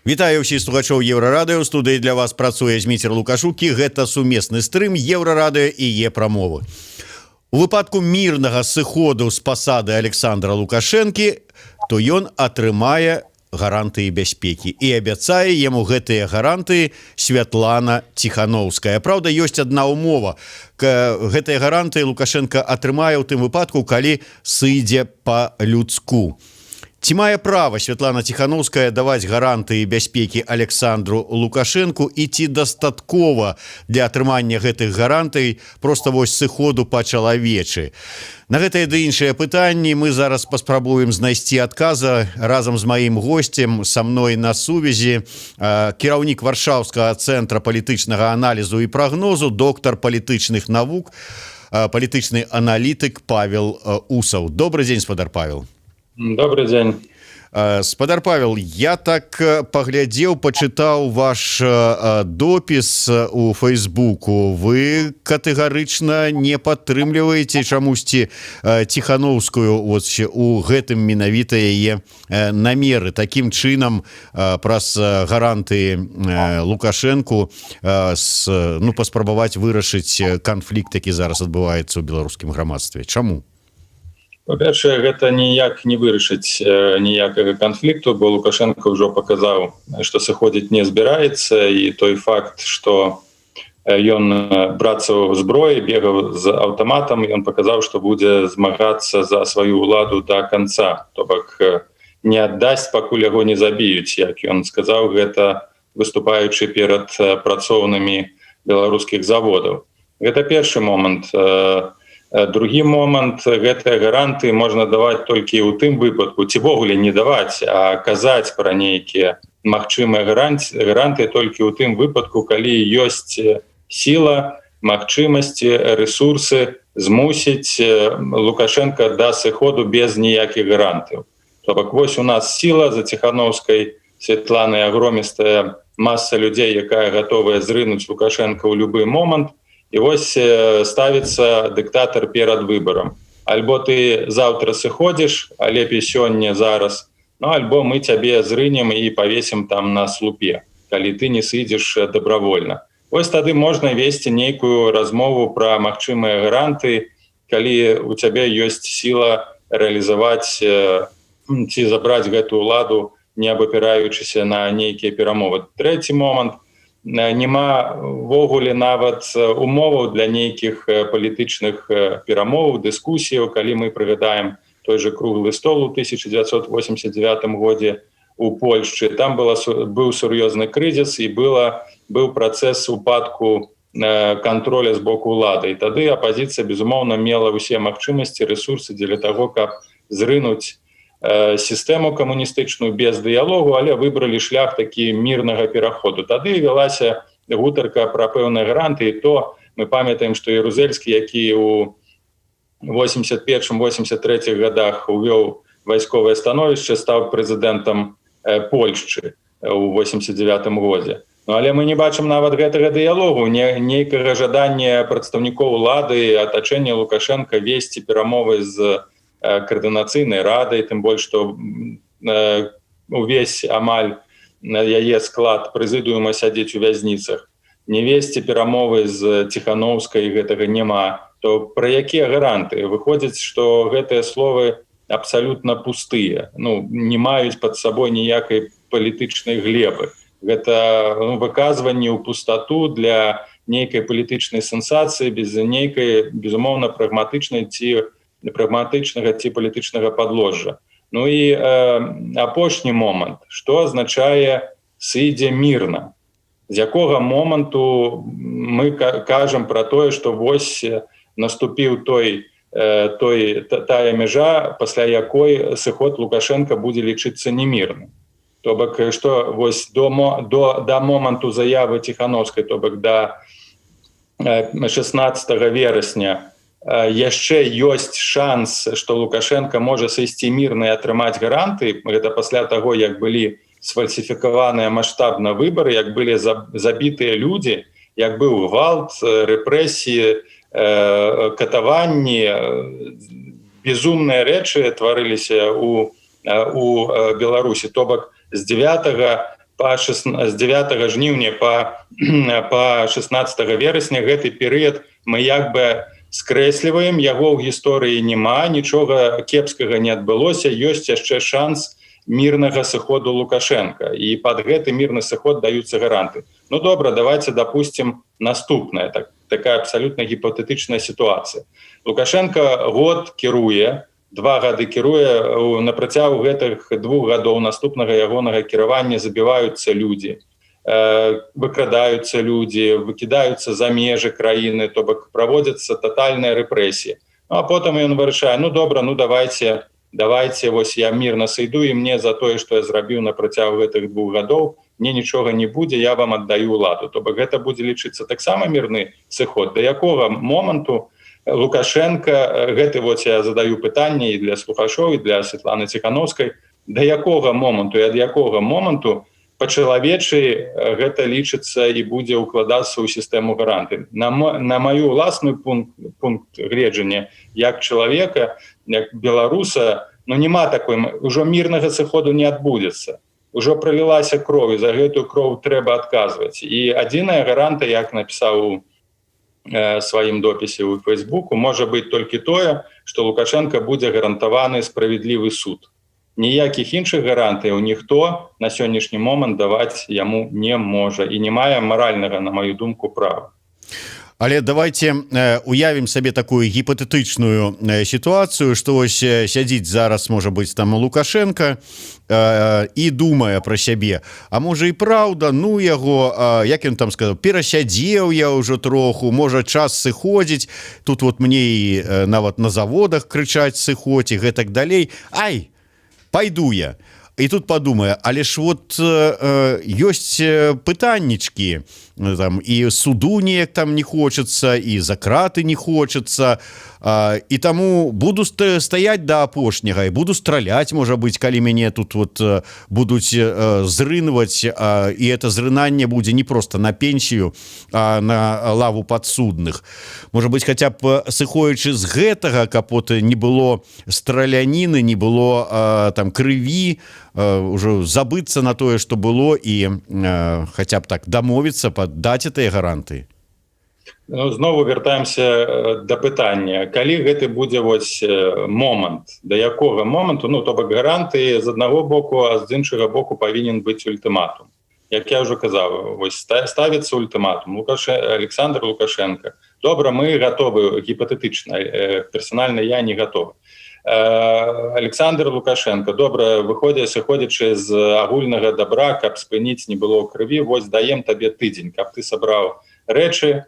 Вітаю ўсіх слухачоў Еўрарадыё. У студыі для вас працуе Зміцер Лукашук, і гэта сумесны стрым Еўрарадыё і Е-прамовы. У выпадку мірнага сыходу з пасады Александра Лукашэнкі, то ён атрымае гарантыі бяспекі, і абяцае яму гэтыя гарантыі Святлана Ціхановская. Праўда, ёсць одна умова: гэтыя гарантыі Лукашэнка атрымае ў тым выпадку, калі сыдзе па-людску. Ці мае права Святлана Ціхановская даваць гарантыі бяспекі Александру Лукашэнку і ці дастаткова для атрымання гэтых гарантый просто вось сыходу па-чалавечы? На гэтыя ды іншыя пытанні мы зараз паспрабуем знайсці адказы разам з маім госцем. Са мной на сувязі кіраўнік Варшаўскага цэнтра палітычнага аналізу і прагнозу, доктар палітычных навук, палітычны аналітык Павел Усаў. Добрый дзень, спадар Павел. Добрый день. Спадар Павел, я так паглядзеў, пачытаў ваш допіс у Фейсбуку: вы катэгарычна не падтрымліваеце чамусьці Ціхановскую вот у гэтым менавіта яе намеры таким чынам праз гарантыі Лукашэнку с ну паспрабаваць вырашыць канфлікт, які зараз адбываецца ў беларускім грамадстве. Чаму? Па-першае, гэта ніяк не вырашыць ніякага канфлікту, бо Лукашэнка ўжо паказаў, што сыходзіць не збіраецца, і той факт, што ён брацаў зброі, бегаў з аўтаматам, ён паказаў, што будзе змагацца за сваю ўладу до конца, то бок не аддасць, пакуль яго не забіюць, як ён сказаў гэта, выступаючы перад працоўнымі беларускіх заводаў. Гэта першы момант. Другі момант: гэтыя гаранты можна даваць толькі ў тым выпадку, ці ўвогуле не даваць, а казаць пра нейкія магчымыя гаранты толькі ў тым выпадку, калі ёсць сіла, магчымасці, ресурсы змусіць Лукашэнка да сыходу без ніякіх гарантыяў. То бок вось у нас сіла за Ціхановскай Светланай, агромістая масса людзей, якая гатовая зрынуць Лукашэнка ў любы момант. І вось ставіцца дыктатар перад выбарам: альбо ты заўтра сыходзіш, а лепей сёння, зараз, ну альбо мы цябе зрынем і павесім там на слупе, калі ты не сыдзеш добровольно. Вось тады можна весці нейкую размову пра магчымыя гаранты, калі у цябе ёсць сіла рэалізаваць ці забраць гэту ўладу, не абапіраючыся на нейкія перамовы. Трэці момант: няма ўвогуле нават умоваў для нейкіх палітычных перамоваў, дыскусіяў. Калі мы прыгадаем той же круглы стол у 1989 годзе у Польшчы, там была быў сур'ёзны крызіс і быў працэс упадку кантроля з боку улады, і тады апазіцыя, безумоўна, мела ўсе магчымасці, ресурсы дзеля таго, каб зрынуць сістэму камуністычную без дыялогу, але выбралі шлях такі мірнага пераходу. Тады вялася гутарка пра пэўныя гаранты, і то мы памятаем, што Ярузельскі, які у 81 83 годах увёў вайсковае становішча, стаў прэзідэнтам Польшчы у 89 годзе. Ну, але мы не бачым нават гэтага дыялогу, нейкага жадання прадстаўнікоў улады, атачэння Лукашэнка весці перамовы з каардынацыйнай радай, тым больш што увесь амаль яе склад прэзідыума сядзець у вязніцах, не весці перамовы з Ціхановскай, гэтага няма, то пра якія гаранты? Выходзіць, што гэтыя словы абсалютна пустыя, ну, не маюць пад сабой ніякай палітычнай глебы. Гэта, ну, выказванне ў пустату для нейкай палітычнай сенсацыі без нейкай, безумоўна, прагматычнай ці прагматычнага ці палітычнага падложжа. Ну і апошні момант: што азначае «сыдзе мірна»? З якога моманту мы кажам пра тое, што вось наступіў той той тая мяжа, пасля якой сыход Лукашэнка будзе лічыцца немірным? То бок што, вось до моманту заявы Ціхановскай, то бок до 16 верасня, яшчэ ёсць шанс, што Лукашэнка можа сысці мірна і атрымаць гаранты? Гэта пасля таго, як былі сфальсіфікаваныя маштабна выбары, як былі забітыя людзі, як быў гвалт, рэпрэсіі, катаванні, безумныя рэчы тварыліся у Беларусі, то бок з 9 Па 16, з 9 жніўня па 16 верасня гэты перыяд мы як бы скрэсліваем, яго ў гісторыі няма, нічога кепскага не адбылося, ёсць яшчэ шанс мірнага сыходу Лукашенко, і под гэты мірны сыход даюцца гаранты. Ну добра, давайте допустим наступное, такая абсолютно гіпатэтычная ситуация: Лукашенко год кіруе, 2 гады кіруе, на працягу гэтых 2 гадоў наступнага ягонага кіравання забіваюцца людзі, выкрадаюцца людзі, выкідаюцца за межы краіны, то бок праводзяцца тотальная рэпрэсіі. Ну, а потым ён вырашае: «Ну добра, ну давайте вось я мирно сыйду, і мне за тое, что я зрабіў на працягу гэтых 2 гадоў, мне нічога не будзе, я вам аддаю уладу». То бок гэта будзе лічыцца таксама мірны сыход? Да якога моманту Лукашенко гэты, вот я задаю пытанне і для слухачоў, і для Светланы Ціхановскай, да якога моманту і ад якога моманту па-чалавечы гэта лічыцца і будзе укладацца ў сістэму гаранты? На маю уласную пункт гледжання як чалавека, як беларуса, но няма такой, ўжо мірнага сыходу не адбудзецца. Ўжо пролілася кроў, і за гэтую кроў трэба адказваць. І адзіная гаранта, як напісаў у сваім допісе ў Фейсбуку, можа быць толькі тое, что Лукашенко будзе гарантаваны справядлівы суд. Ніякіх іншых гарантыяў ніхто на сённяшні момант даваць яму не можа і не мае маральнага, на мою думку, права. Але давайте уявім сабе такую гіпатэтычную сітуацыю, что ось сядзіць зараз, можа быть, там Лукашенко і думае про сябе: «А можа, і праўда, ну яго, як ён там сказал, перасядзеў я ўжо троху, можа, час сыходзіць, тут вот мне і нават на заводах крычаць: сыходзь», і гэтак далей, «Ай, пойду я». І тут подумае: але ж вот ёсць пытаннічкі там, і суду неяк там не хочется, і за краты не хочется, і таму буду стаять до апошняга і буду страляць, можа быть, калі мяне тут вот будуць зрынваць, і это зрынанне будзе не просто на пенсію, а на лаву подсудных». Может быть, хотя б сыходзячы з гэтага, каб вот не было страляніны, не было там крыві, ўжо забыцца на тое, что было, і хотя б так дамовіцца, паддаць гэтыя гаранты. Ну, знову вяртаемся да пытання, калі гэты будзе вось момант, да якога моманту. Ну, то бок гаранты з аднаго боку, а з іншага боку павінен быць ультыматум. Як я ўжо казаў, вось ставіцца ультыматум: Александр Лукашенко, добра, мы готовы, гіпатэтычна, персанальна я не готовы. Александр Лукашенко, добра, выходзя, сыходзячы з агульнага добра, каб спыніць, не было крыві, вось даем табе тыдзень, каб ты сабраў рэчы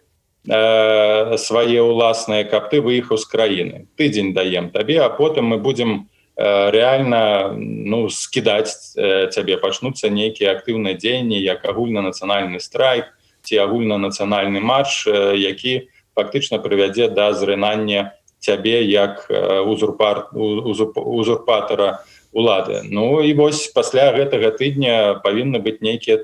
свае ўласныя, каб ты выехаў з краіны. Тыдзень даем табе, а потым мы будем реально, ну, скідаць цябе, пачнуцца нейкія актыўныя дзеянні, як агульнанацыянальны страйк ці агульнанацыянальны марш, які фактычна прывядзе да зрынання цябе як узурпатора улады. Ну і вось пасля гэтага тыдня павінны быць нейкія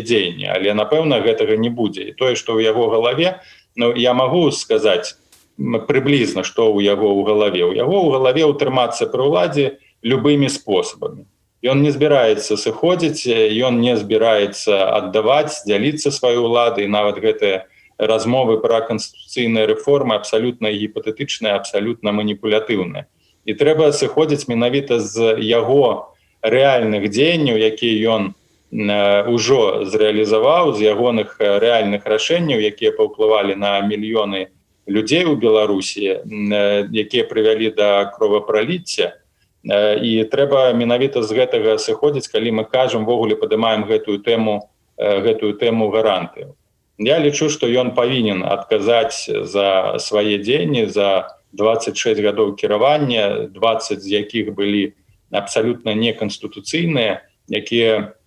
дзеянні, але, напэўна, гэтага не будзе. І тое, што ў яго галаве, ну, я магу сказаць прыблізна, што ў яго ў галаве. У яго ў галаве ўтрымацца пры ўладзе любымі спосабамі. Ён не збіраецца сыходзіць, ён не збіраецца аддаваць, дзяліцца сваю ўлады, і нават гэтыя размовы пра канстытуцыйныя рэформы абсалютна гіпатэтычныя, абсалютна маніпулятыўныя. І трэба сыходзіць менавіта з яго рэальных дзеянняў, якія ён ўжо зрэалізаваў, з ягоных рэальных рашэнняў, якія паўплывалі на мільёны людзей у Беларусі, якія прывялі да кровапраліцця. І трэба менавіта з гэтага сыходзіць, калі мы кажам, увогуле падымаем гэтую тэму гарантыю. Я лічу, што ён павінен адказаць за свае дзеянні, за 26 гадоў кіравання, 20 з якіх былі абсалютна неканстытуцыйныя, якія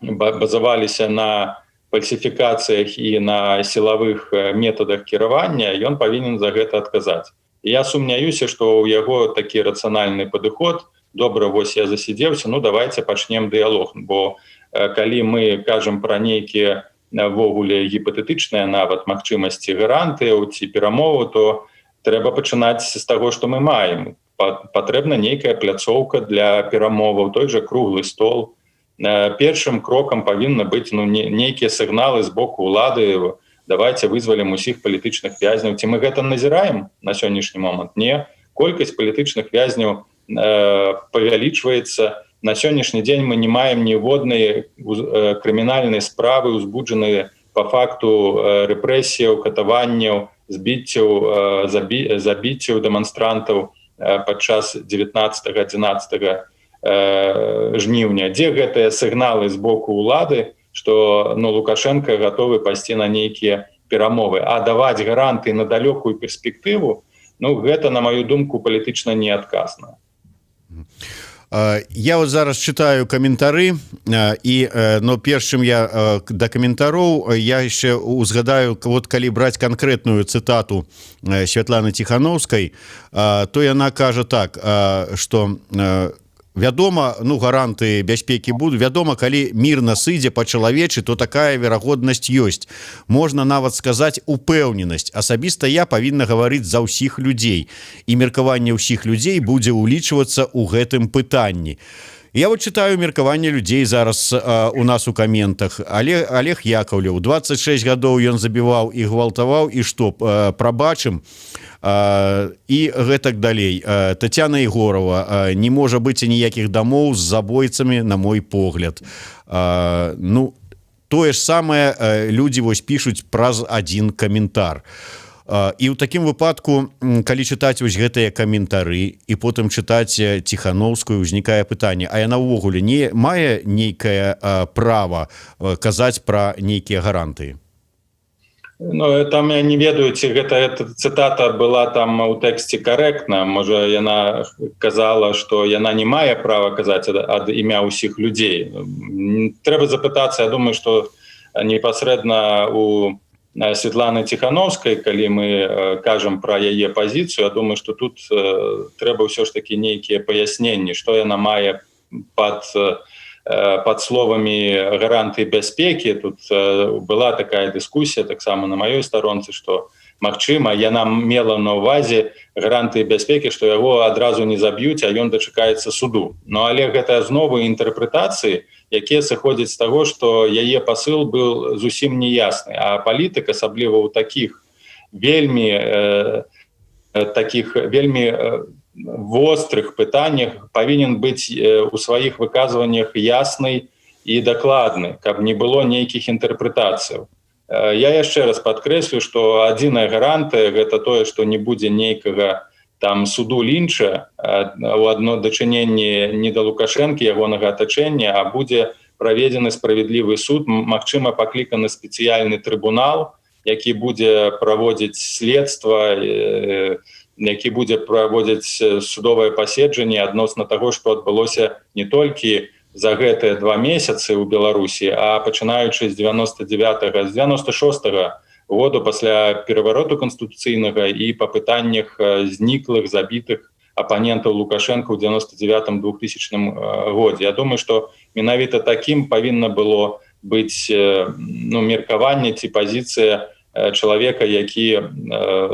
базаваліся на фальсіфікацыях і на сілавых метадах кіравання. Ён павінен за гэта адказаць. Я сумняюся, што ў яго такі рацыянальны падыход: «Добра, вось я засидзеўся, ну давайте пачнем дыялог». Бо калі мы кажам пра нейкія увогуле гіпатэтычныя нават магчымасці гарантыяў ці перамову, то трэба пачынаць з таго, што мы маем. Патрэбна нейкая пляцоўка для перамоваў, той же круглы стол. Першым крокам павінна быць, ну, нейкія сігналы з боку улады: давайте вызвалім усіх палітычных вязняў. Ці мы гэта назіраем на сённяшні момант? Не, колькасць палітычных вязняў павялічваецца. На сённяшні дзень мы не маем ніводнай крымінальнай справы, узбуджаныя по факту рэпрэсіяў, катаванняў, збіццяў, забіццяў дэманстрантаў падчас 19 11 жніўня. Дзе гэтыя сігналы з боку улады, что, ну, Лукашенко гатовы пайсці на нейкія перамовы? А даваць гаранты на далёкую перспектыву, ну, гэта, на мою думку, палітычна неадказна. Я вот зараз читаю каментары, і, но перш чым я да каментароў, я яшчэ узгадаю: вот калі браць канкрэтную цытату Святланы Ціхановскай, то яна кажа так, что вядома, ну, гаранты бяспекі будут, вядома, калі мірна сыдзе, па-чалавечы, то такая верагоднасць ёсць, можна нават сказаць, упэўненасць. Асабіста я павінна гаварыць за ўсіх людзей, і меркаванне ўсіх людзей будзе ўлічвацца ў гэтым пытанні. Я вот читаю меркаванне людзей зараз у нас у каментах. Але Олег Яковлев: 26 гадоў ён забіваў і гвалтаваў, і што, прабачым? І гэтак далей. Татьяна Егорова: не можа быць ніякіх дамоў з забойцамі, на мой погляд. Ну, тое ж самае людзі вось пішуць праз один каментар. І ў такім выпадку, калі чытаць вось гэтыя каментары і потым чытаць Ціхановскую, узнікае пытанне: а яна ўвогуле не мае нейкае права казаць пра нейкія гарантыі? Ну, там я не ведаю, ці гэта эта цытата была там у тэксце карэктна. Можа, яна казала, что яна не мае права казаць ад імя ўсіх людзей. Трэба запытацца, я думаю, что непасрэдна у Светланы Ціхановскай, калі мы кажам про яе пазіцыю. Я думаю, что тут трэба ўсё ж таки нейкія паясненні, что яна мае под словамі гаранты бяспекі. Тут была такая дыскусія таксама на маёй старонцы, что, магчыма, яна мела на увазе гарантыі бяспекі, что яго адразу не заб'юць, а ён дачакаецца суду. Но але гэта знову інтэрпрэтацыі, якія сыходзяць з таго, что яе посыл был зусім неясны. А палітык, асабліва ў таких вельмі вострых пытаннях, павінен быць у сваіх выказваннях ясны і дакладны, каб не было нейкіх інтэрпрэтацыяў. Я яшчэ раз падкрэслю, что адзіная гарантыя — гэта тое, что не будзе нейкага там суду лінча у адно дачыненні не да Лукашэнкі, ягонага атачэння, а будзе праведзены справядлівы суд, магчыма, пакліканы спецыяльны трыбунал, які будзе праводзіць следства, які будзе праводзіць судовае паседжанне адносна таго, што адбылося не толькі за гэтыя 2 месяцы ў Беларусі, а пачынаючы з 99, з 96 -го году, пасля перавароту канстытуцыйнага, і па пытаннях зніклых, забітых апанентаў Лукашенко ў 99, 2000 годзе. Я думаю, что менавіта таким павінна было быць, ну, меркаванне ці пазіцыя чалавека, які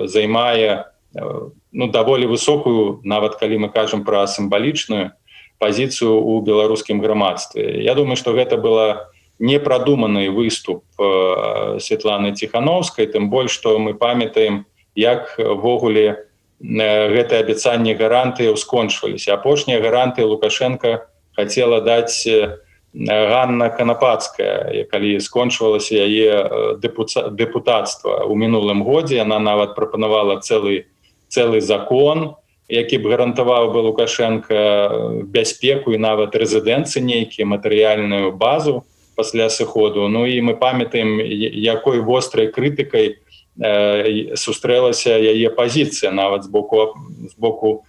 займае, ну, даволі высокую, нават калі мы кажам пра сімвалічную пазіцыю у беларускім грамадстве. Я думаю, что гэта было непрадуманы выступ Светланы Ціхановскай, тым больш что мы памятаем, як увогуле гэтае абяцанне гарантыяў скончваліся. Апошнія гарантыі Лукашенко хотела даць Ганна Канапацкая, калі скончвалася яе дэпутацтва у мінулым годзе. Она нават прапанавала цэлы закон, які б гарантаваў бы Лукашенко бяспеку і нават рэзідэнцыі, нейкія матэрыяльную базу пасля сыходу. Ну і мы памятаем, якой вострай крытыкай сустрэлася яе пазіцыя нават з боку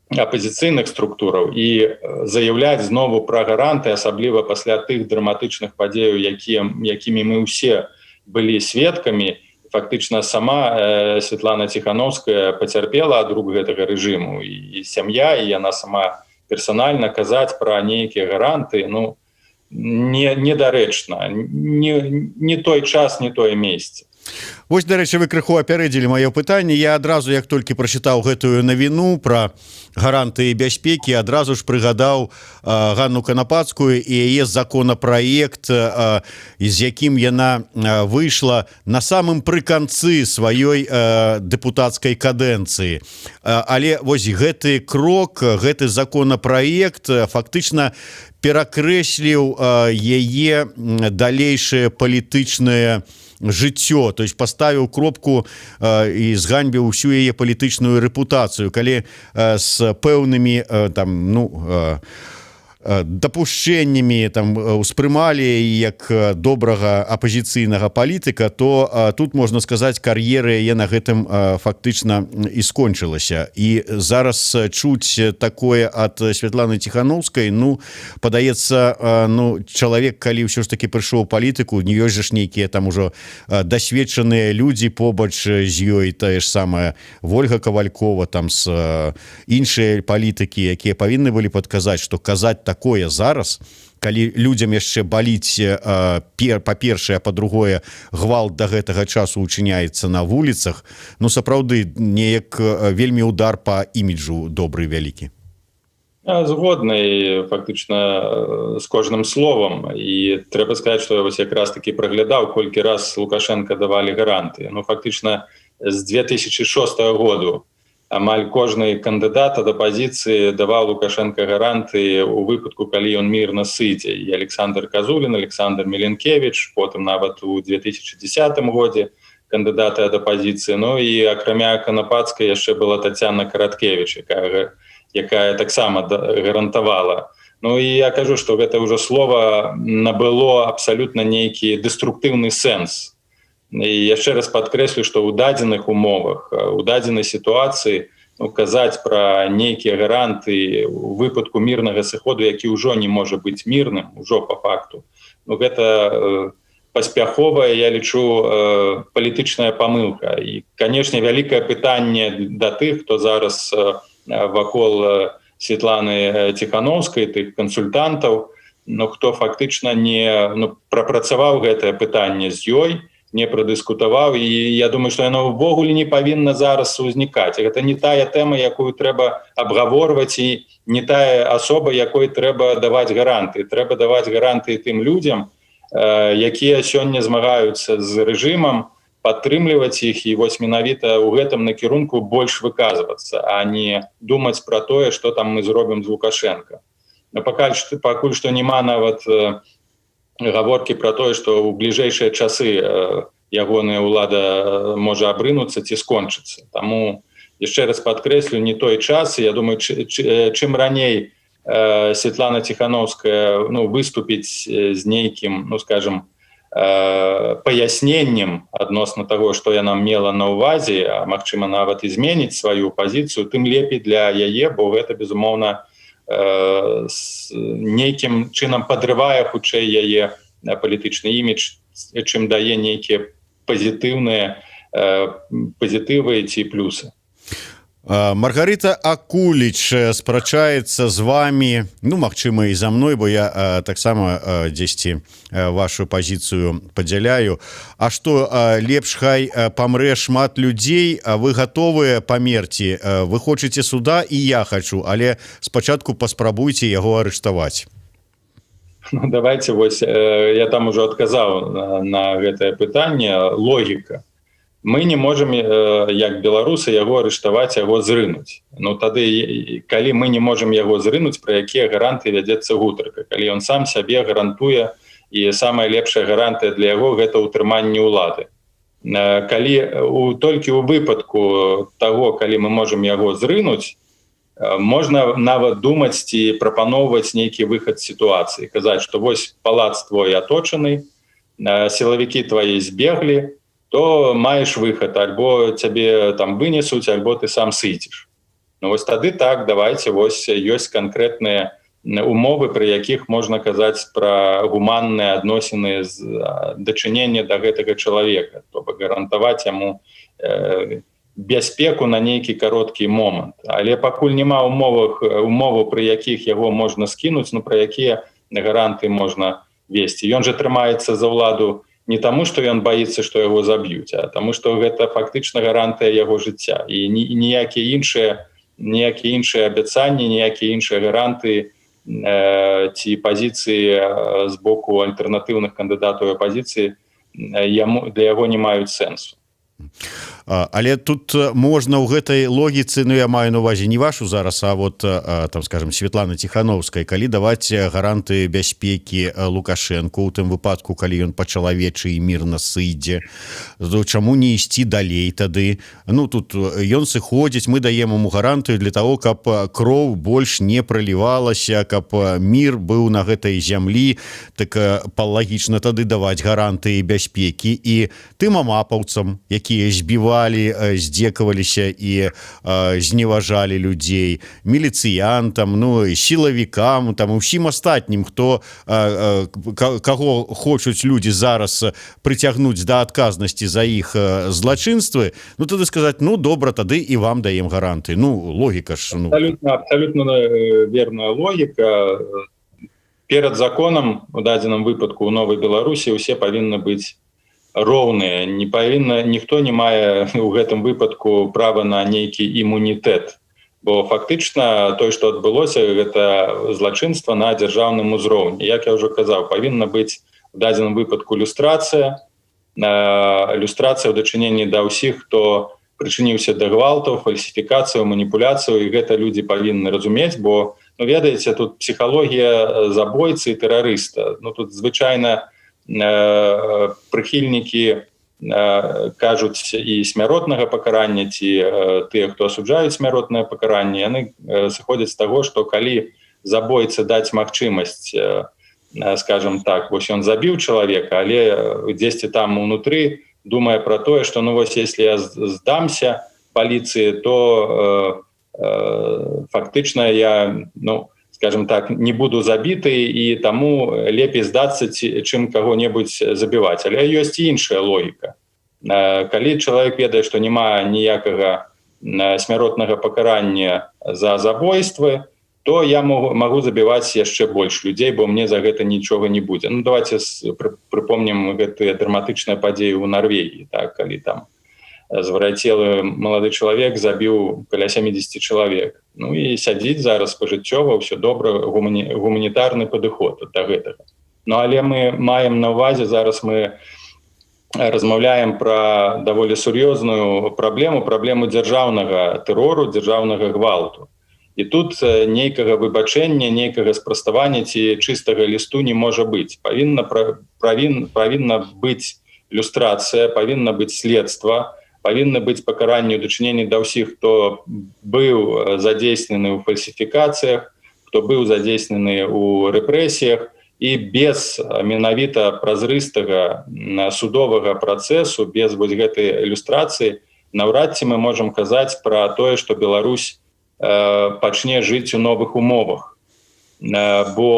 апозіцыйных структураў. І заяўляць знову пра гаранты, асабліва пасля тых драматычных падзеяў, якімі мы ўсе былі сведкамі, фактычна сама Светлана Ціхановская пацярпела ад рук гэтага рэжыму, і сям'я, і яна сама персанальна, казаць пра нейкія гаранты, ну, не недарэчна, не той час, не тое месца. Вось, дарэчы, вы крыху апярэдзілі маё пытанне. Я адразу, як толькі прачытаў гэтую навіну пра гарантыі бяспекі, адразу ж прыгадаў Ганну Канапацкую і яе законапраект, з якім яна выйшла на самым прыканцы сваёй дэпутацкай кадэнцыі. Але вось гэты крок, гэты законапраект фактычна перакрэсліў яе далейшае палітычнае жыццё, то есть поставіў кропку і зганьбіў усю яе палітычную рэпутацыю. Калі з пэўнымі там, ну, дапушчэннямі там успрымалі як добрага апозіцыйнага палітыка, то тут, можна сказаць, кар'ера яе на гэтым фактычна і скончылася. І зараз чуць такое ад Святланы Ціханоўскай, ну, падаецца, ну, чалавек, калі ўсё ж таки прыйшоў палітыку, не ёсць жа ж нейкія там ужо дасведчаныя людзі побач з ёй, тая ж самая Вольга Кавалькова там, с іншыя палітыкі, якія павінны былі падказаць, што казаць такое зараз, калі людзям яшчэ баліць, па-першае, па-другое, гвалт да гэтага часу учыняецца на вуліцах, ну, сапраўды неяк вельмі удар по іміджу добры вялікі. Згодны фактычна з кожным словам. І трэба сказаць, што я вось якраз таки праглядаў, колькі раз Лукашенко давалі гаранты. Ну, фактычна з 2006 году амаль кожны кандыдат ад апазіцыі даваў Лукашенко гаранты у выпадку, калі ён мірна сыдзе. І Александр Казулін, Александр Меленкевич, потым нават у 2010 годзе кандыдаты ад апазіцыі. Ну і акрамя Канапацкай яшчэ была Татьяна Караткевич, якая таксама гарантавала. Ну і я кажу, что гэта ўжо слова набыло абсалютна нейкі дэструктыўны сэнс. І яшчэ раз падкрэслю, што ў дадзеных умовах, у дадзенай сітуацыі, ну, казаць пра нейкія гаранты у выпадку мірнага сыходу, які ўжо не можа быць мірным ужо по факту, ну, гэта паспяховая, я лічу, палітычная памылка. І, канешне, вялікае пытанне да тых, хто зараз вакол Светланы Ціханоўскай, тых кансультантаў, но хто фактычна не, ну, прапрацаваў гэтае пытанне з ёй, не прадыскутаваў. І я думаю, что яно ўвогуле не павінна зараз узнікаць. Гэта не тая тэма, якую трэба абгаворваць, і не тая асоба, якой трэба даваць гаранты. Трэба даваць гаранты тым людзям, якія сёння змагаюцца з рэжымам, падтрымліваць іх, і вось менавіта ў гэтым накірунку больш выказвацца, а не думаць пра тое, что там мы зробім з Лукашенко. Пакуль што няма нават гаворкі пра тое, што ў бліжэйшыя часы ягоная ўлада можа абрынуцца ці скончыцца. Таму яшчэ раз падкрэслю, не той час. Я думаю, чым раней Светлана Ціханоўская, ну, выступіць з нейкім, ну, скажем, паясненнем адносна таго, што яна мела на ўвазе, а магчыма, нават і зменіць сваю пазіцыю, тым лепей для яе, бо гэта, безумоўна, нейкім чынам падрывае хутчэй яе палітычны імідж, чым дае нейкія пазітыўныя пазітывы ці плюсы. Маргарыта Акуліч спрачаецца з вами, ну, магчыма, і за мной, бо я таксама дзесьці вашу пазіцыю падзяляю. А что лепш, хай памрэ шмат людзей, а вы гатовыя памерці? Вы хочаце суда, і я хочу, але спачатку паспрабуйце яго арыштаваць. Ну, давайте вось я там уже адказаў на гэтае пытанне. Логіка: мы не можем, як беларусы, яго арыштаваць, яго зрынуць. Ну, тады, калі мы не можем яго зрынуць, пра якія гаранты вядзецца гутарка, калі ён сам сябе гарантуе, і самая лепшая гарантыя для яго — гэта ўтрыманне ўлады? Калі толькі ў выпадку того, калі мы можем яго зрынуць, можна нават думаць ці прапаноўваць нейкі выхад сітуацыі, казаць, что вось палац твой аточаны, сілавікі твои збеглі, то маеш выхад: альбо цябе там вынесуць, альбо ты сам сыдзеш. Ну вось тады так, давайте, вось ёсць канкрэтныя умовы, пры якіх можна казаць пра гуманныя адносіны з дачынення да гэтага чалавека, то бок гарантаваць яму бяспеку на нейкі кароткі момант. Але пакуль няма умову, пры якіх яго можна скінуць, ну, пра якія гаранты можна весці? Ён же трымаецца за ўладу. Не таму, что ён боится, что яго заб'юць, а таму, что гэта фактычна гарантыя яго жыцця. І ніякія іншыя абяцанні, ніякія іншыя гаранты ці пазіцыі з боку альтэрнатыўных кандыдатаў апазіцыі яму для яго не маюць сэнсу. Але тут можна ў гэтай логіцы, ну, я маю на увазе не вашу зараз, а вот там, скажем, Светланы Ціхановскай, калі даваць гаранты бяспекі Лукашенко у тым выпадку, калі ён па-чалавечы і мірна сыдзе, то чаму не ісці далей тады? Ну, тут ён сыходзіць, мы даем ему гарантыю для того, каб кроў больш не пролівалася, каб мир быў на гэтай зямлі. Так палагічна тады даваць гарантыі бяспекі і тым амапаўцам, якія збівалі, здзекаваліся і зневажалі людзей, міліцыянтам, ну і сілавікам там, усім астатнім, хто каго хочуць людзі зараз прыцягнуць да адказнасці за іх злачынствы. Ну, тады сказаць: «Ну добра, тады і вам даем гаранты». Ну, логіка ж, ну. Абсолютно, абсолютно верная логіка. Перад законам у дадзеным выпадку у новай Беларусі усе павінны быць роўныя. Не павінна, ніхто не мае у гэтым выпадку права на нейкі імунітэт, бо фактычна той, что адбылося, гэта злачынства на дзяржаўным узроўні. Як я ўжо казаў, павінна быць в дадзеным выпадку люстрацыя, люстрацыя ў дачыненні да ўсіх, хто прычыніўся да гвалтаў, фальсіфікацыю, маніпуляцыю. І гэта людзі павінны разумець, бо, ну, ведаеце, тут псіхалогія забойцы і тэрарыста. Ну, тут звычайна прыхільнікі кажуць і смяротнага пакарання ці тыя, хто асуджаюць смяротнае пакаранне, яны сыходзяць з таго, што калі забойцы даць магчымасць, скажем так, вось ён забіў чалавека, але дзесьці там унутры думае про тое, что, ну вось, если я здамся паліцыі, то фактычна я, ну, скажем так, не буду забіты, і таму лепей здацца ці, чым каго-небудзь забіваць. Але ёсць іншая логіка: калі чалавек ведае, што няма ніякага смяротнага пакарання за забойствы, то я могу забіваць яшчэ больш людзей, бо мне за гэта нічога не будзе. Ну, давайте прыпомнім гэтыя драматычныя падзеі ў Нарвегіі, так, калі там зварацелы малады чалавек забіў каля 70 чалавек. Ну і сядзіць зараз пажыццёва, ўсё добра, гуманітарны падыход да гэтага. Ну, але мы маем на увазе, зараз мы размаўляем пра даволі сур'ёзную праблему, праблему дзяржаўнага тэрору, дзяржаўнага гвалту. І тут нейкага выбачэння, нейкага спраставання ці чыстага лісту не можа быць. Павінна быць люстрацыя, павінна быць следства, павінна быць пакаранне ў дачыненні да ўсіх, хто быў задзейснены ў фальсіфікацыях, хто быў задзейснены ў рэпрэсіях. І без менавіта празрыстага судовага працэсу, без вось гэтай люстрацыі наўрад ці мы можам казаць пра тое, што Беларусь пачне жыць у новых умовах. Бо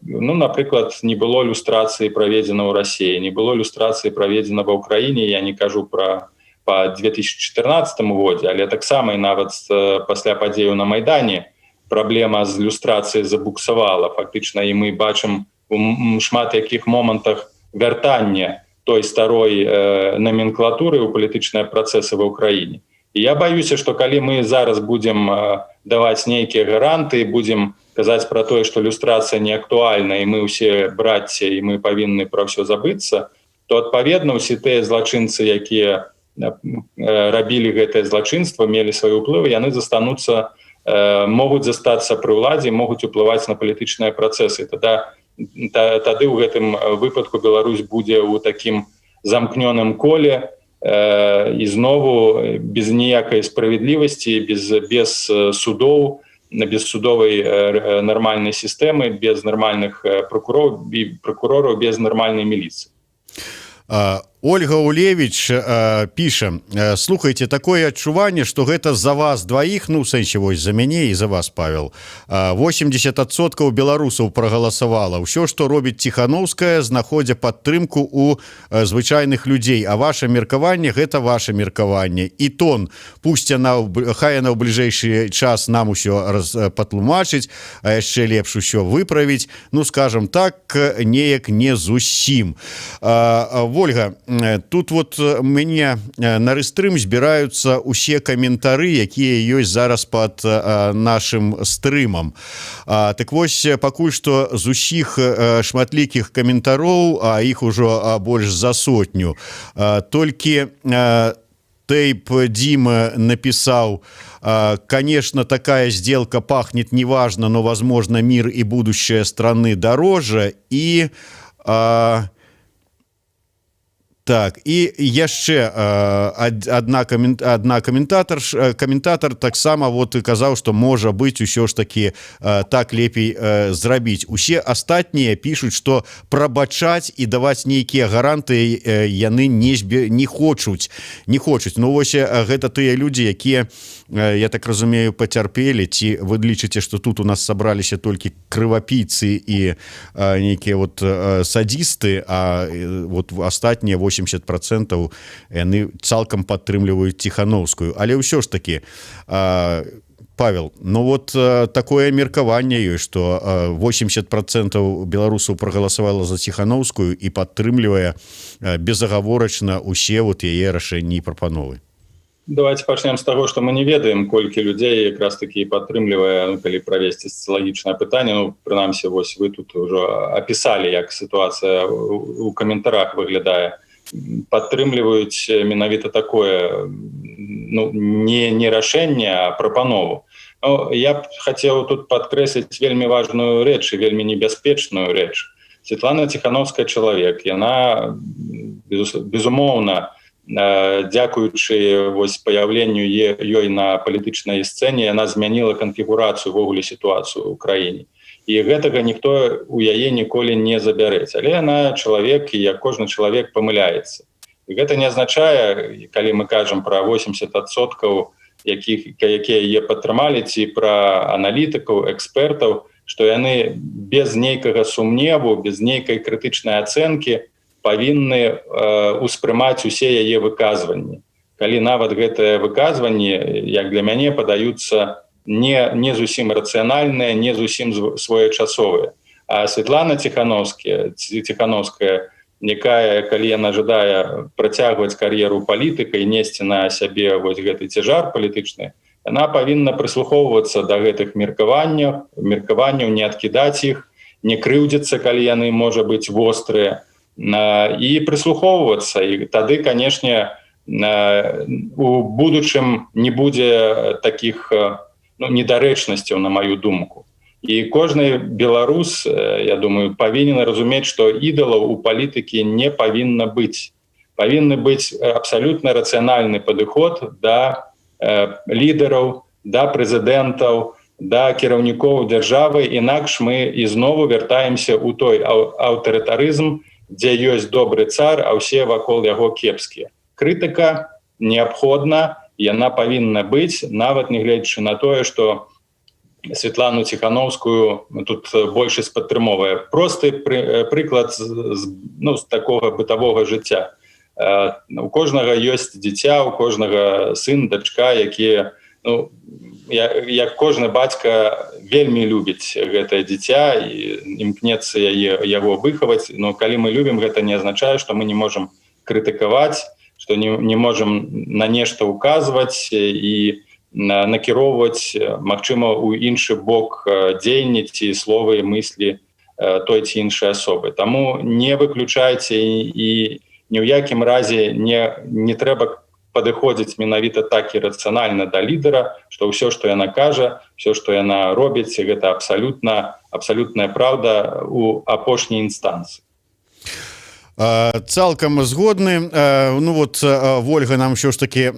ну, напрыклад, не было люстрацыі праведзена ў Расіі, не было люстрацыі праведзена ва Ўкраіне. Я не кажу пра по 2014 годзе, але таксама і нават пасля падзею на Майдане праблема з люстрацыяй забуксавала фактычна, і мы бачым у шмат якіх момантах вяртання той старой наменклатуры ў палітычныя працэсы ва Ўкраіне. І я баюся, что калі мы зараз будем даваць нейкія гаранты, будем казаць про тое, что люстрацыя не актуальна і мы ўсе брацця, і мы павінны пра ўсё забыцца, то адпаведна ўсе тыя злачынцы, якія рабілі гэтае злачынства, мелі свае ўплывы, яны застануцца, могуць застацца пры ўладзе, могуць уплываць на палітычныя працэсы. Тады ў гэтым выпадку Беларусь будзе ў такім замкнёным коле і знову без ніякай справядлівасці, без судоў, без судовай нармальнай сістэмы, без нармальных прокурораў і прокурораў, без нармальнай міліцыі. Ольга Улевич піша: «Слухайте, такое адчуванне, что гэта за вас двоих, ну, сэнсе, вось за мяне і за вас, Павел, 80% беларусаў прагаласавала. Ўсё, что робіць Ціхановская, знаходзя падтрымку у звычайных людзей, а ваше меркаванне — гэта ваше меркаванне і тон. Пусть она, хай она ў бліжэйшы час нам усё раз патлумачыць, а яшчэ лепш усё выправіць. Ну, скажем так, неяк не зусім». Ольга, тут вот мне на рэстрым збіраюцца усе каментары, якія ёсць зараз под нашим стрымам. Так вось, пакуль что з усіх шматлікіх каментароў, а іх ужо больш за сотню, толькі Тейп Дима написал: «Конечно, такая сделка пахнет неважно, но, возможно, мир и будущее страны дороже». И так, і яшчэ одна каментатор таксама вот і казаў, что, можа быть, усё ж таки так лепей зрабіць. Усе астатнія пишутць, что прабачаць і даваць нейкія гаранты яны не хочуць. Ну вось, гэта тыя людзі, якія, я так разумею, пацярпелі. Ці вы лічыце, что тут у нас сабраліся толькі крывапійцы і нейкія вот садісты, а вот астатнія 80% яны цалкам падтрымліваюць Ціхановскую? Але ўсё ж таки, Павел, ну вот такое меркаванне ёсць, что 80% беларусаў прагаласавала за Ціхановскую і падтрымлівае безагаворачна усе вот яе рашэнні і прапановы. Давайте пачнем з таго, што мы не ведаем, колькі людзей якраз таки падтрымлівае. Ну, калі правесці сацыялагічнае пытанне, ну, прынамсі вось вы тут ўжо апісалі, як сітуацыя у каментарах выглядае, падтрымліваюць менавіта такое, ну, не рашэнне, а прапанову. Ну, я б хацеў тут падкрэсліць вельмі важную рэч і вельмі небяспечную рэч. Светлана Ціхановская — чалавек, яна, безумоўна, дзякуючы вось паяўленню ёй на палітычнай сцэне, яна змяніла канфігурацыю, увогуле сітуацыю ў краіне, і гэтага ніхто у яе ніколі не забярэць. Але яна чалавек і, як кожны чалавек, памыляецца. І гэта не азначае, калі мы кажам пра 80%, якія яе падтрымалі, ці пра аналітыкаў, экспертаў, што яны без нейкага сумневу, без нейкай крытычнай ацэнкі павінны успрымаць усе яе выказванні, калі нават гэтыя выказванні, як для мяне, падаюцца не зусім рацыянальныя, не зусім своечасовыя. А Светлана Ціхановская, якая, калі яна жадае працягваць кар'еру палітыка і несці на сябе вось гэты цяжар палітычны, яна павінна прыслухоўвацца да гэтых меркаванняў, не адкідаць іх, не крыўдзіцца, калі яны, можа быць, вострыя, і прыслухоўвацца. І тады, канешне, у будучым не будзе таких, ну, недарэчнасцяў, на маю думку. І кожны беларус, я думаю, павінен разумець, што ідалаў у палітыкі не павінна быць. Павінны быць абсалютна рацыянальны падыход да лідараў, да прэзідэнтаў, да кіраўнікоў дзяржавы. Інакш мы ізнову вяртаемся ў той аўтарытарызм, дзе ёсць добры цар, а ўсе вакол яго кепскія. Крытыка неабходна, яна павінна быць, нават нягледзячы на тое, что Светлану Ціхановскую тут большасць падтрымоўвае. Просты прыклад ну, з такога бытавога жыцця. У кожнага ёсць дзіця, у кожнага сын, дачка, якія, ну, як кожны бацька, вельмі любіць гэтае дзіця і імкнецца яго выхаваць. Но калі мы любім, гэта не азначае, што мы не можам крытыкаваць, што не можам на нешта указваць і накіроўваць, магчыма, у іншы бок дзеянні ці словы, мыслі той ці іншай асобы. Таму не выключайце і ні ў якім разе не трэба падыходзіць менавіта так і рацыянальна да лідара, што ўсё, што яна кажа, все, што яна робіць, гэта абсалютная праўда у апошняй інстанцыі. Цалкам згодны. Ну вот, Вольга нам ўсё ж таки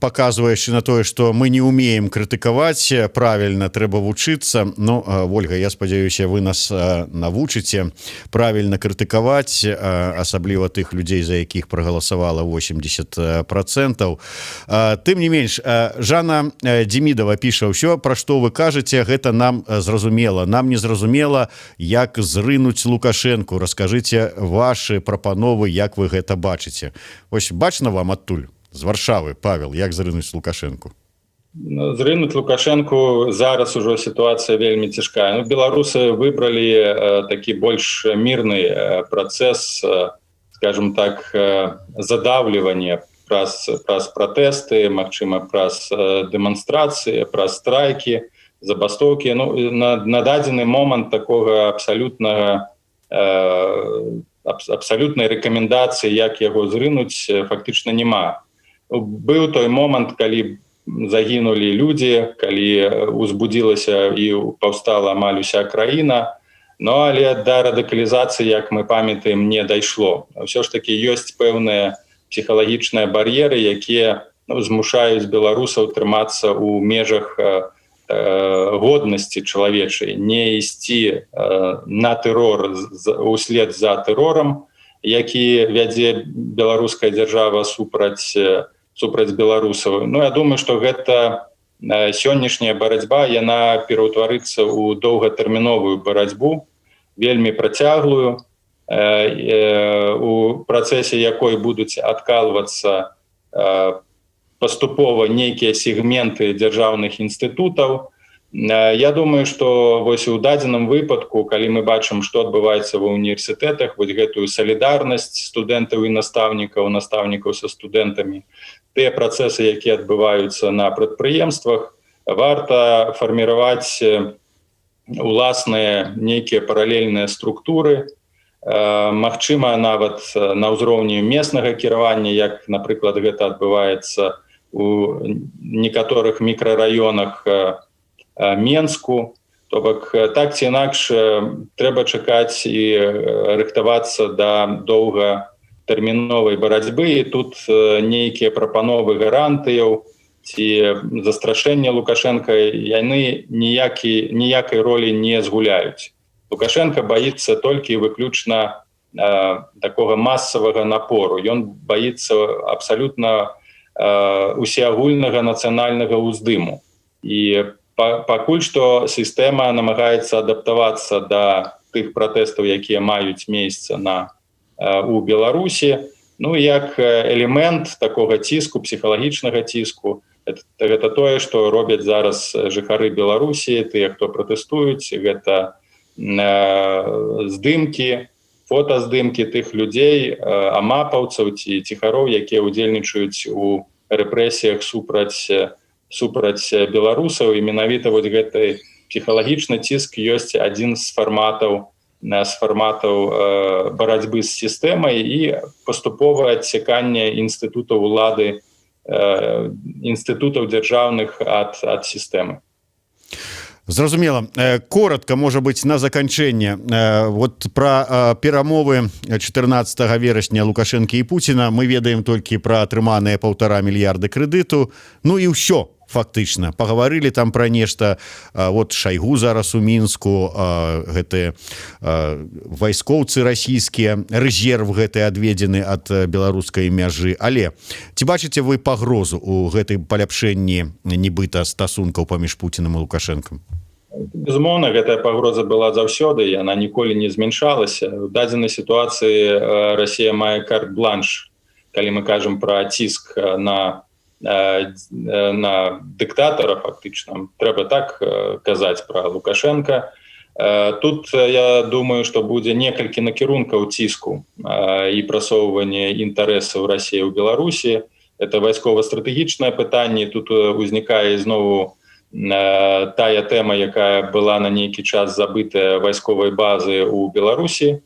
показвае яшчэ на тое, что мы не умеем крытыкаваць правильно, трэба вучыцца. Но, ну, Вольга, я спадзяюся, вы нас навучыце правильно крытыкаваць, асабліва тых людзей, за якіх прагаласавала 80%. Тым не менш, Жанна Демидова піша: «Ўсё, пра што вы кажаце, гэта нам зразумела. Нам не зразумела, як зрынуць Лукашенко. Раскажыце ваши прапановы, як вы гэта бачыце». Ось бачна вам адтуль, з Варшавы, Павел, як зрынуць Лукашенко? Ну, зрынуць Лукашенко зараз ужо сітуацыя вельмі цяжкая. Ну, беларусы выбралі такі больш мірны працэс, скажем так, задавлівання праз пратэсты, магчыма, праз дэманстрацыі, праз страйкі, забастоўкі. Ну, на дадзены момант такога абсалютнай рэкамендацыі, як яго зрынуць, фактычна няма. Быў той момант, калі загінулі людзі, калі узбудзілася і паўстала амаль уся краіна, но але да радыкалізацыі, як мы памятаем, не дайшло. Ўсё ж таки ёсць пэўныя псіхалагічныя бар'еры, якія, ну, змушаюць беларусаў трымацца ў межах годнасці чалавечай, не ісці на тэрор, услед за тэрорам, які вядзе беларуская дзяржава супраць беларусаў. Ну, я думаю, что гэта сённяшняя барацьба, яна пераўтварыцца ў доўгатэрміновую барацьбу, вельмі працяглую, у працэсе якой будуць адкалвацца паступова нейкія сегменты дзяржаўных інстытутаў. Я думаю, что вось у дадзеным выпадку, калі мы бачым, что адбываецца ва універсітэтах, вось гэтую салідарнасць студэнтаў і настаўнікаў, настаўнікаў са студэнтамі, тыя працэсы, якія адбываюцца на прадпрыемствах, варта фарміраваць уласныя нейкія паралельныя структуры, магчыма, нават на ўзроўні местнага кіравання, як, напрыклад, гэта адбываецца у некаторых мікрараёнах Менску. То бок, так ці інакш, трэба чакаць і рыхтавацца да доўгатэрміновай барацьбы, і тут нейкія прапановы гарантыяў ці застрашэнне Лукашенко, яны ніякай ролі не згуляюць. Лукашенко боится толькі выключна такога масавага напору, ён боится абсалютна усеагульнага нацыянальнага ўздыму, і пакуль што сістэма намагаецца адаптавацца да тых пратэстаў, якія маюць месца на у Беларусі. Ну, як элемент такога ціску, псіхалагічнага ціску, гэта тое, што робяць зараз жыхары Беларусі, тыя, хто пратэстуюць, гэта здымкі, фотаздымкі тых людзей, амапаўцаў ці ціхароў, якія ўдзельнічаюць у рэпрэсіях супраць беларусаў. І менавіта вось гэты псіхалагічны ціск ёсць адзін з фарматаў барацьбы з сістэмай і паступовае адсеканне інстытутаў улады, інстытутаў дзяржаўных ад сістэмы. Зразумела. Коротко, можа быть, на заканчэнне, вот про перамовы 14 верасня Лукашэнкі і Пуціна. Мы ведаем толькі про атрыманыя 1,5 мільярда крэдыту, ну і ўсё фактычна. Пагаварылі там пра нешта, вот Шайгу зараз у Мінску, гэтыя вайскоўцы расійскія, рэзерв гэты адведзены ад беларускай мяжы. Але ці бачыце вы пагрозу у гэтай паляпшэнні нібыта стасункаў паміж Пуціным і Лукашэнкам? Безумоўна, гэтая пагроза была заўсёды, яна ніколі не змяншалася. У дадзенай сітуацыі Расія мае карт-бланш, калі мы кажам пра ціск на дыктатара, фактычна трэба так казаць пра Лукашенко. Тут я думаю, что будзе некалькі накірункаў ціску і прасоўвання інтарэсаў Расіі ў Беларусі. Это вайскова-стратэгічнае пытанне. Тут узнікае знову тая тэма, якая была на нейкі час забытая, вайсковай базы у Беларусі,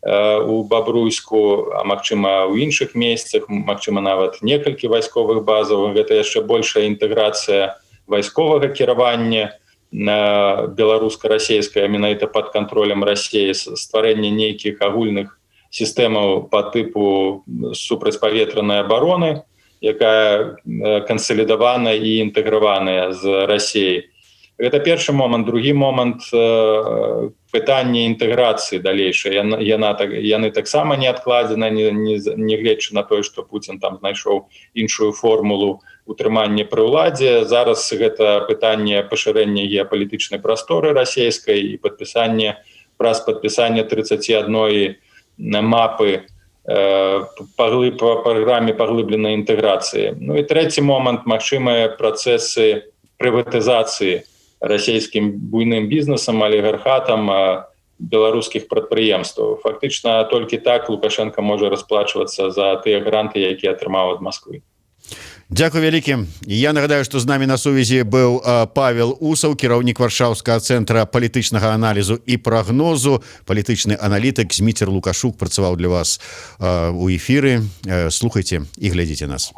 у Бабруйску, а магчыма, у іншых месцах, магчыма, нават некалькі вайсковых базаў. Гэта яшчэ большая інтэграцыя вайсковага кіравання на беларуска-расійская, менавіта под контролем Расіі, стварэнне нейкіх агульных сістэмаў по тыпу супрацьпаветранай абароны, якая кансалідавана і інтэграваная з Расіяй. Гэта першы момант. Другі момант — пытанне інтэграцыі далейшай. Яна так, яны таксама не адкладзена, не гледзячы на тое, что Путін там знайшоў іншую формулу утрымання пры ўладзе. Зараз гэта пытанне пашырэння геапалітычнай прасторы расійскай і падпісанне, праз падпісанне 31 мапы па праграме паглыбленай інтэграцыі. Ну і трэці момант — магчымыя працэсы прыватызацыі расійскім буйным бізнесам, алігархатам беларускіх прадпрыемстваў. Фактычна толькі так Лукашэнка можа расплачвацца за тыя гранты, якія атрымаў ад Москвы. Дзякуй вялікі. Я нагадаю, што з намі на сувязі быў Павел Усаў, кіраўнік Варшаўскага цэнтра палітычнага аналізу і прагнозу, палітычны аналітык. Зміцер Лукашук працаваў для вас у эфіры. Слухайце і глядзіце нас.